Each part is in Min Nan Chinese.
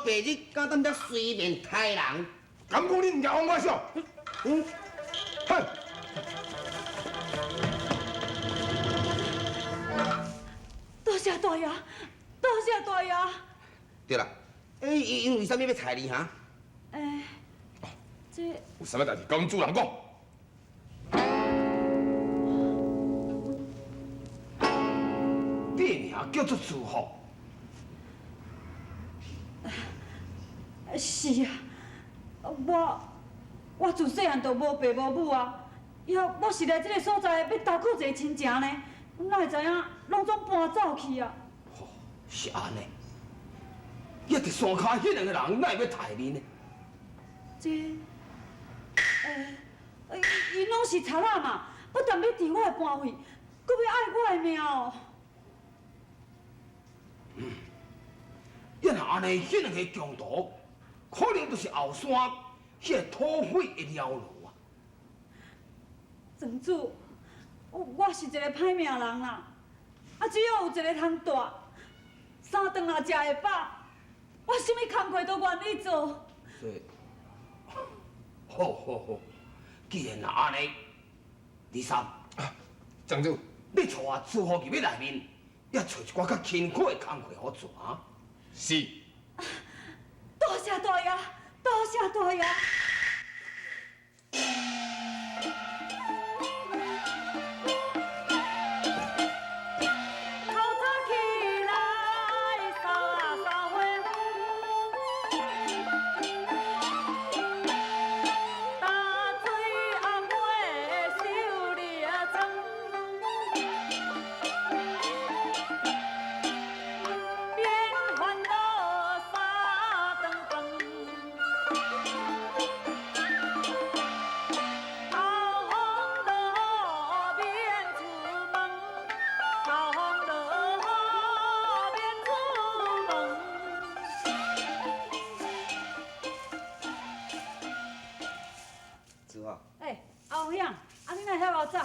白日敢當遮隨便刣人？敢講你毋驚枉我笑？嗯，哼！多謝大爺，多謝大爺。對啦，欸，伊因為啥物欲刣你哈？欸，這有啥物代誌，佮阮主人講。你的名叫做朱福。是啊，我自細漢就無爸無母啊，以後我是來這個所在欲投靠一个親情呢，哪會知影攏總搬走去啊？哦，是按呢。抑佇山跤彼兩個人，哪會欲刣你呢？這，欸，𪜶攏是賊仔嘛，不但欲挃我的盤費，閣欲愛我的命哦。嗯，抑若按呢，彼兩個強盜，可能就是後山彼个土匪的獠囉啊。莊主，我是一个歹命人啦，啊，只要有一个通蹛，三頓若食會飽，我啥物工課都願意做。這，好好好，既然若按呢，李三，莊主，你帶朱福入去內面，也揣一寡較勤苦的工課予做啊。是。多謝大爺，多謝大爺。透早起來，掃啊掃花園，踏水紅花秀麗妝，免煩惱三頓飯。透風落雨免出門，透風落雨免出門。朱福。欸，阿有影，啊你哪會遐偌早？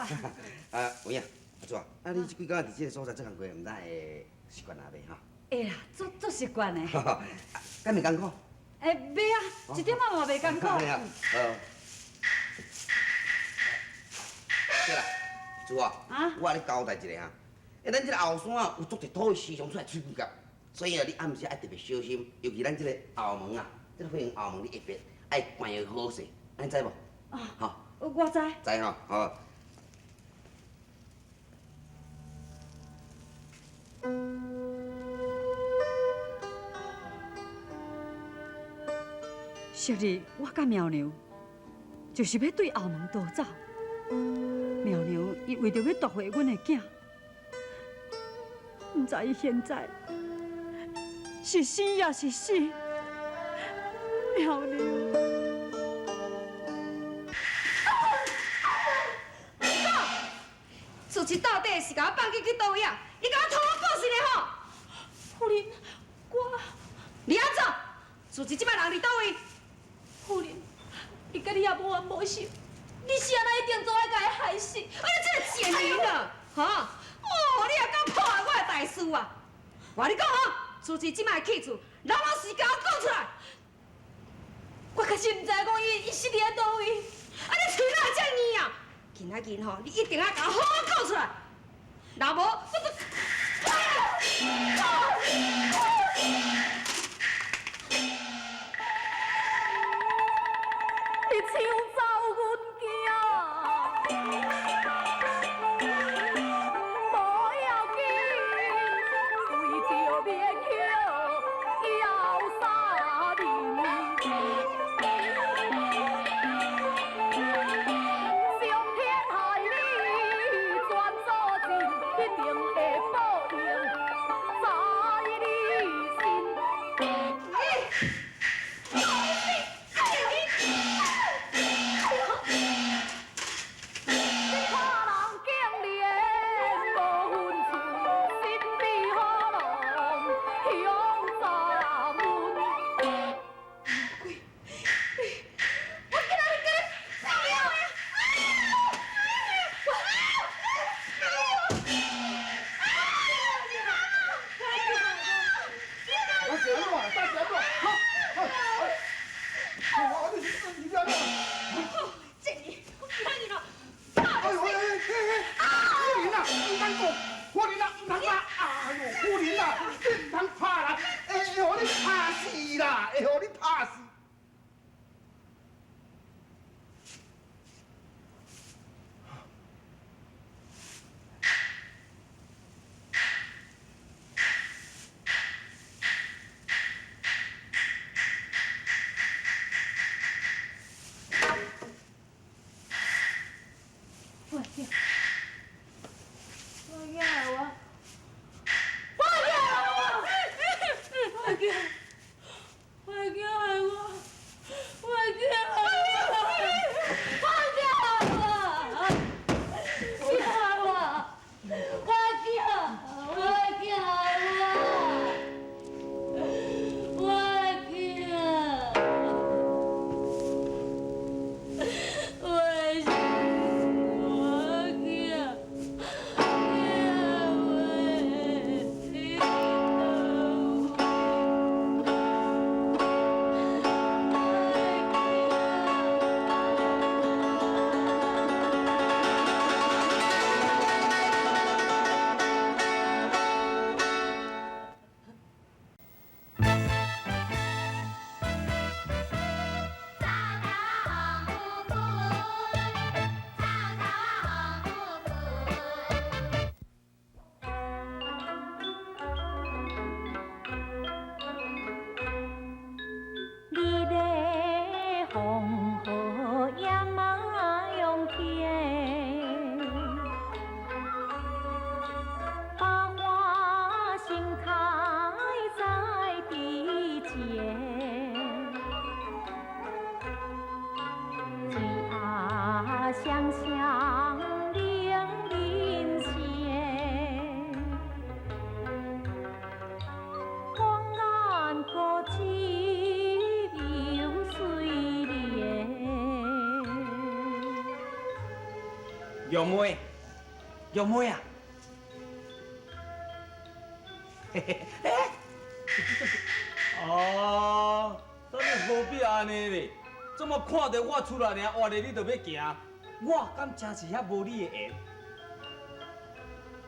啊，有影，阿祖啊，啊你這幾工佇這个所在做工課，毋知會習慣啊袂哈？會啦，足足習慣的。敢袂艱苦？欸，袂啊，一點仔嘛袂艱苦。按呢啊，好。對啦，朱福，啊？我共你交代一下哈。欸，咱這个後山啊，有足濟土匪時常出來吹牛角，所以啊，你暗時愛特別小心，尤其咱這个後門啊，這个花園後門你特別愛關予好勢，按呢知無？啊，吼，我知。知吼，好。昔日我佮苗娘，就是欲對後門逃走。苗娘伊為著欲奪回阮的囝，毋知伊現在是生抑是死。苗娘。事實到底是共我放棄去佗位啊？你共我偷我報信的吼！夫人，我你按怎？事實這擺人佇佗位？夫人，伊佮你也無冤無仇，你是按怎一定做愛共伊害死？啊！你這个賤人啊！哈！哦，你也敢破壞我的大事啊！我共你講吼，事實這擺去處，老老實實共我講出來。我確實毋知講伊是佇咧佗位。啊！你喙哪會遮硬啊？今仔日吼，你一定愛共我好好講出來，若無，我就……你搶走阮囝，無要緊，為著免去枵三年。上天害你全做盡，一定會報應在你身。拍死啦，會予你拍死。我囝，我囝我，我囝我，我囝，我囝我，我囝我，我囝我，我囝我，我囝我，我囝。我是我囝，你咧风雨也嘛用天，百花盛开在地间，水啊双双冷人生，光眼孤枝又水莲。玉妹，玉妹啊！嘿嘿，哎，哦，那你何必按呢咧？怎么看到我出来尔，活咧你就欲行？我敢真是遐无你的缘？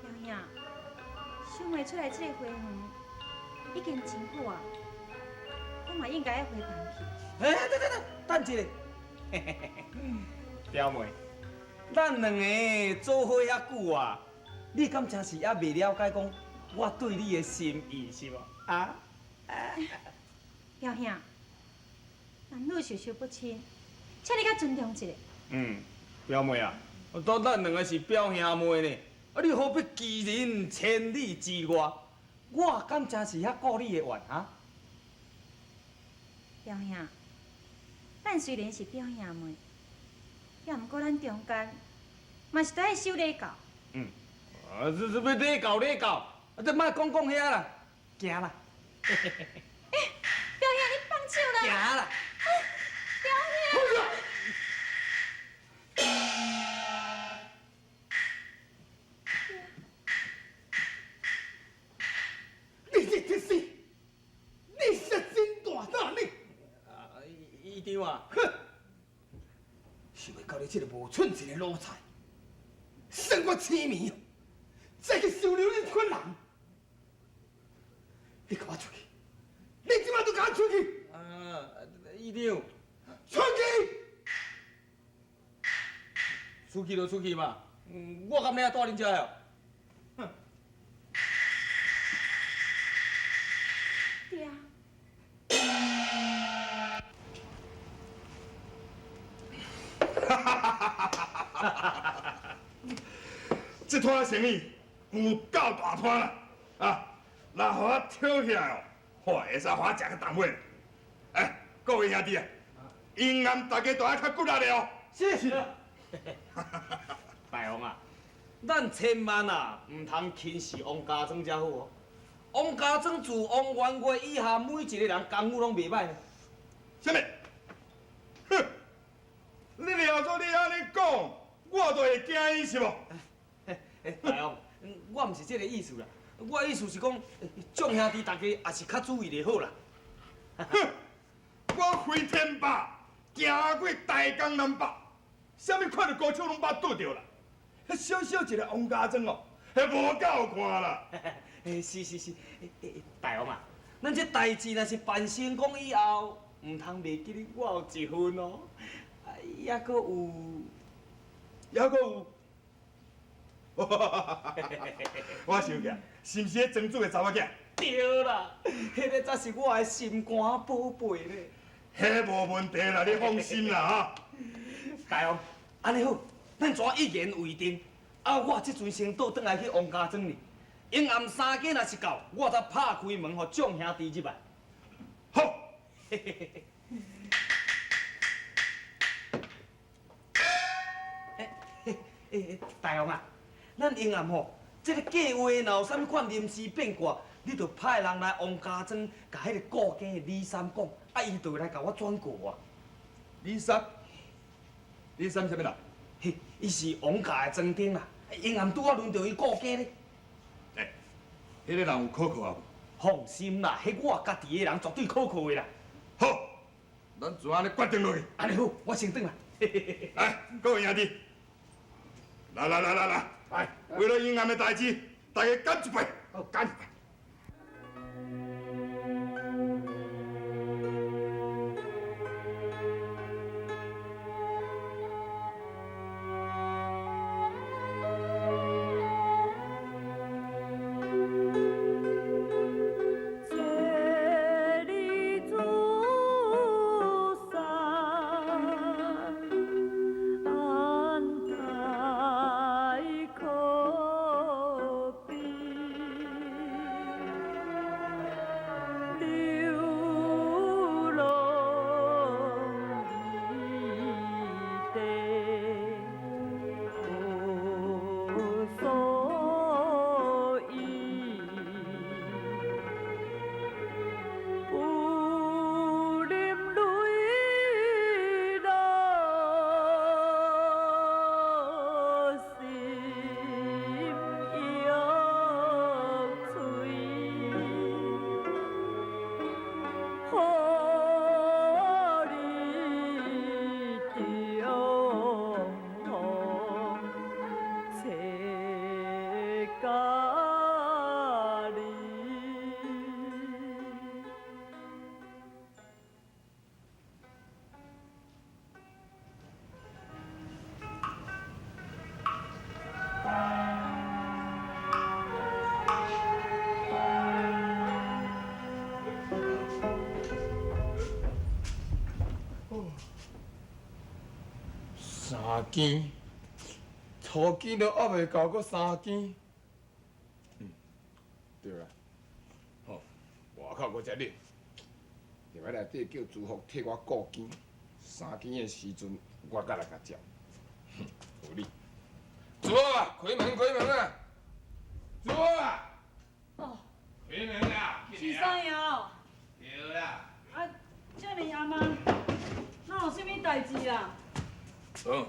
表兄，想袂出来这个花园已经真久啊，我嘛应该爱回房去。哎，等等等，等一下，嘿嘿嘿表妹，咱两个做伙遐久啊，你敢真是犹未了解讲我对你的心意是无？啊？表兄，男女授受不亲，请你较尊重一下。嗯，表妹啊，当咱两个是表兄妹呢，啊，你何必拒人千里之外？我敢真是遐顾你的愿啊？表兄，咱虽然是表兄妹，也毋过咱中间嘛是都爱守礼教。嗯，啊，这这欲礼教礼教，啊，这莫讲讲遐啦，行啦。表兄，你放手啦！行啦。表兄。你这这死，你是真大胆你！啊，院长啊，哼！想袂到你这个无寸一个奴才，算我痴迷，再去收留恁款人，你共我出去！你这摆就共我出去！啊，院长，出去！出去就出去嘛，我敢要住恁遮哦？哼！对啊。这摊生意有够大摊啦！啊，若予我挑起来哦，吼，会使予我食个重本。哎，各位兄弟啊，永安大家都爱较骨力的哦。是是。大王啊，咱千万啊，毋通轻视王家庄才好哦。王家庄自王元月以下，每一个人功夫拢袂歹呢。啥物？哼！你廖做你按呢讲，我就会惊伊是无？大王，我毋是这个意思啦，我意思是讲，众兄弟大家也是较注意就好啦。哼！我飞天霸行过大江南北，啥物款的高手拢捌拄著啦。彼小小一个王家庄哦，彼无够看啦。是是是，大王啊，咱這代誌若是辦成功以後，毋通袂記得我有一份哦。啊，抑閣有，抑閣有。我想起來，是毋是彼莊主的查某囝？對啦，彼个才是我的心肝寶貝咧。彼無問題啦，你放心啦哈。大王，按呢好，咱怎一言為定？啊，我這陣先倒轉來去王家莊哩。昏暗三更若是到，我才拍開門，予眾兄弟入來。好。欸，大王啊，咱昏暗吼，這个計劃若有啥物款臨時變卦，你就派人來王家莊，共彼個顧更的李三講，啊，伊就會來共我轉告啊。李三，李三啥物人？嘿，伊是王家的莊丁啦，昏暗拄仔輪著伊顧更咧。欸，彼个人有可靠啊無？放心啦，彼我家己的人絕對可靠的啦。好，咱就按呢決定落去。按呢好，我先轉來。來，各位兄弟，來來來來來，來，為了昏暗的代誌，大家乾一杯。好，乾。千里珠山，安泰可比？流浪异地无所依。不忍泪落心欲碎，何日重逢千家里？三更，初更都犹未到，阁三更。嗯，對啦，吼，外口閣遮冷，入來內底叫朱福替我顧更，三更的時陣我才來共接。哼，有理。朱福啊，開門開門啊！朱福啊！哦，開門啊！是三爺哦。對啦。啊，遮爾暗啊，哪有啥物代誌啊？嗯，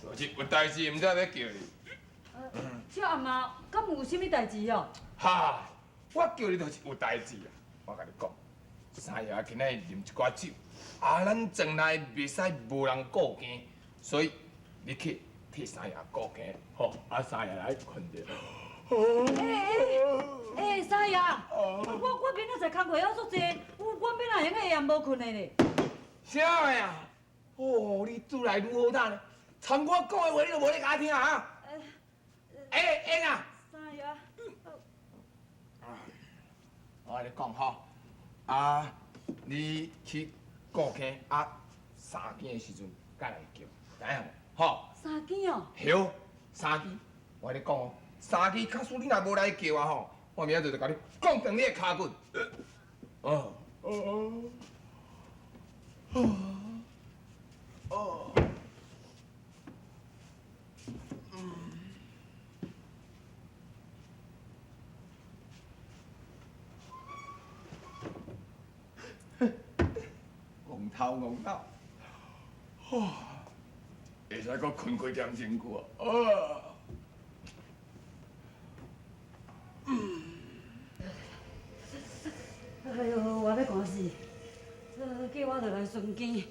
就是有代誌，毋知欲叫你。這暗啊，敢有啥物代誌哦？哈，我叫你就是有代誌啊！我共你講，三爺今仔日啉一寡酒，啊，咱莊內袂使無人顧更，所以你去替三爺顧更，吼，啊，三爺來睏著。欸欸，三爺，我明仔載工課猶足濟，我欲哪會用下暗無睏的咧？啥啊？哦，你愈來愈好膽咧，参我講的話你都無咧共我聽啊？欸欸啊！三爺，我共你講吼，啊，你去顧更啊，三更的時陣才來叫，知影無？吼。三更哦。對，三更，我共你講哦，三更假使你若無來叫啊吼，我明仔載就共你講斷你的跤骨。哦哦哦哦。戆頭戆腦，哦，會使閣睏幾點鐘久啊？哎喲，我欲寒死，叫我著來巡更。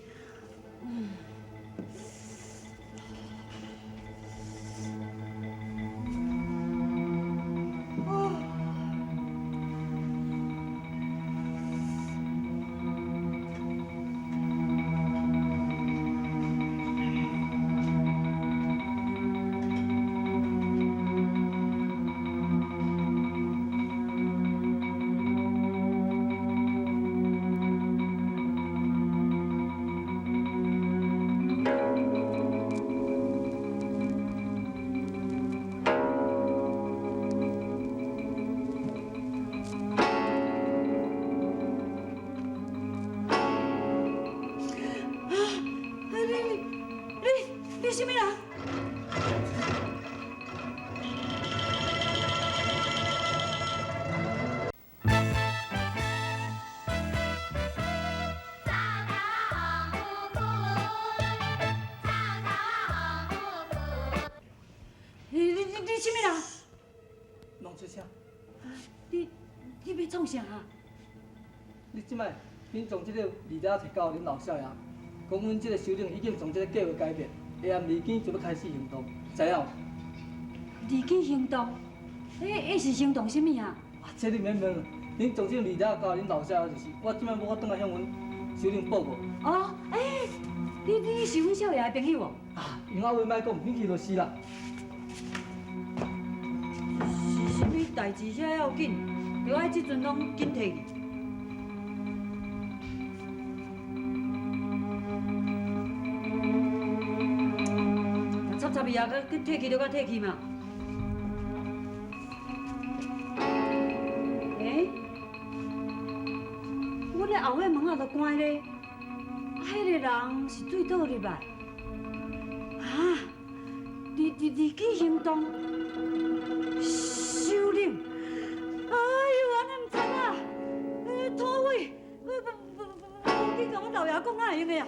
啥物人？你你你你啥物人？拢出声。你你欲创啥啊？你这摆恁从这个二仔提交恁老少爷，讲阮这个首领已经将这个计划改变，下暗二更就欲开始行动，知影无？二更行动？彼是行动啥物啊？啊，这你免问，恁总经理了交恁老少爷就是，我这摆无法转来向阮首领报告。哦，欸，你是阮少爷的朋友哦？啊，闲话莫讲，恁去就是啦。是啥物代志遮要紧？著爱这阵拢紧提去。插插伊啊，去退去就甲退去嘛。欸？阮的后尾门仔都关咧，啊，彼个人是对佗入来？啊？二二二举行动，首领，哎哟，按呢毋惨啊！土匪，无无无去共阮老爷讲，哪会用的啊？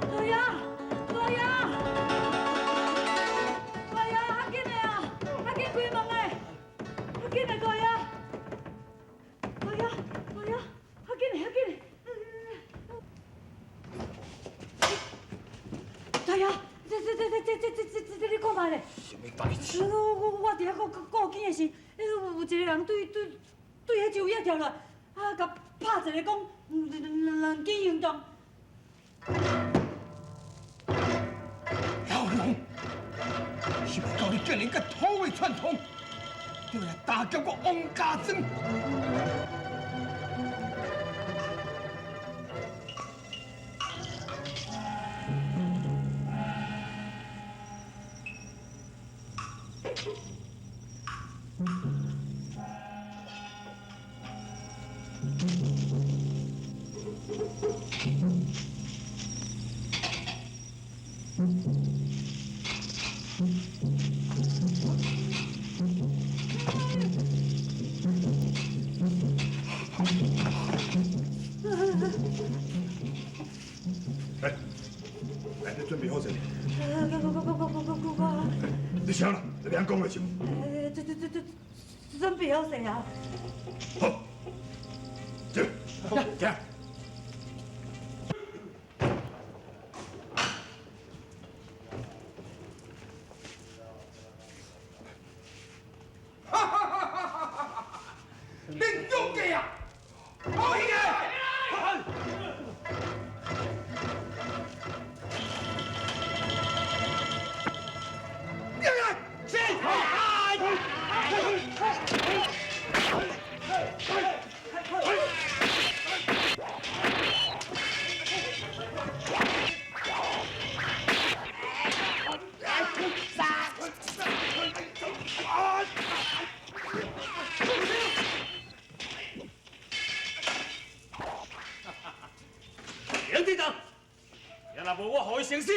老爷，老爷，老爷，较紧的啊，较紧开门的，较紧的，老爷，老爷，老爷，较紧的，较紧的。大爷，这这这这这这这这这你看觅咧？啥物代志？我伫遐顾顾囝的时，有一个人对对对彼树叶跳落，啊，共拍一个讲两两肩行动。老龙，想袂到你竟然佮土匪串通，就来打劫我王家庄。来，来，你准备好势？你啥啦？你袂晓讲话是？这这这这准备好势啊！好，走，行。恁中计啊！好起来！杨队长，也若无我，予伊先死。